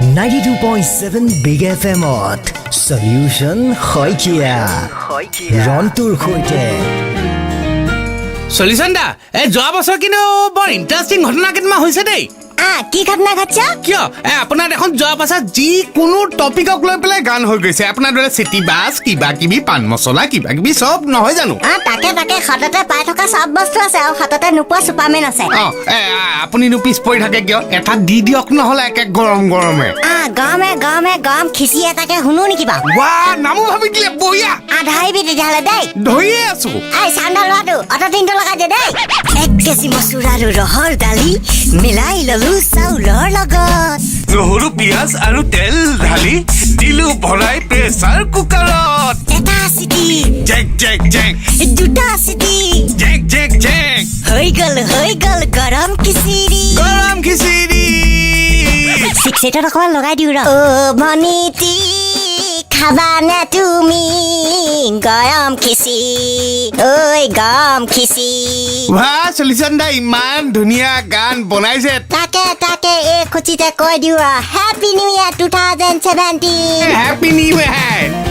92.7 big F এমত solution Saikia ৰন্টুৰ সৈতে। Solution দা, এই যোৱা বছৰ কিন্তু বৰ ইণ্টাৰেষ্টিং ঘটনা কেইটামান হৈছে দেই। কি ঘটনা ঘটছে? কিয়, আপোনাৰ দেখোন যোৱা বছৰ যিকোনো টপিকক লৈ পেলাই গান হৈ গৈছে। আপোনাৰ দৰে চিটি বাছ, কিবা কিবি, পাণ মছলা, কিবা কিবি চব, নহয় জানো? তাকে তাকে, সততে পাই থকা চব বস্তু আছে আৰু সততে নোপোৱা চুপাৰমেন আছে। আপুনিনো পিছ পৰি থাকে কিয়? এটা দি দিয়ক নহ'লে একে গৰম গৰমে। গৰমে গৰমে গৰম খিচি এটাকে শুনো নেকি বাৰু? ৱা, নামো ভাবি দিলে, বঢ়িয়া। ধৰিবি তেতিয়াহ'লে দেই। ধৰিয়ে আছো। এই চাউণ্ডৰ ল'ৰাটো, অট' টিউনটো লগাই দে দেই। 1 কেজি মচুৰ আৰু ৰহৰ দালি মিলাই ললো চাউলৰ লগত। নহৰু, পিঁয়াজ আৰু তেল ঢালি দিলো ভৰাই প্ৰেচাৰ কুকাৰত। এটা চিটি, জেক জেক জেক। দুটা চিটি, জেক জেক জেক। হৈ গ'ল, হৈ গ'ল গৰম খিচিৰি। গৰম খিচিৰি। 6 8ত অকণমান লগাই দিওঁ ৰ। অ' ভনীটি, খাবানে তুমি গৰম খিচি? ঐ গৰম খিচি। বাহ, চলিউশ্যন দা, ইমান ধুনীয়া গান বনাইছে। তাকে তাকে, এই খুচিতে কৈ দিওঁ, Happy New Year 2017। Happy New Year.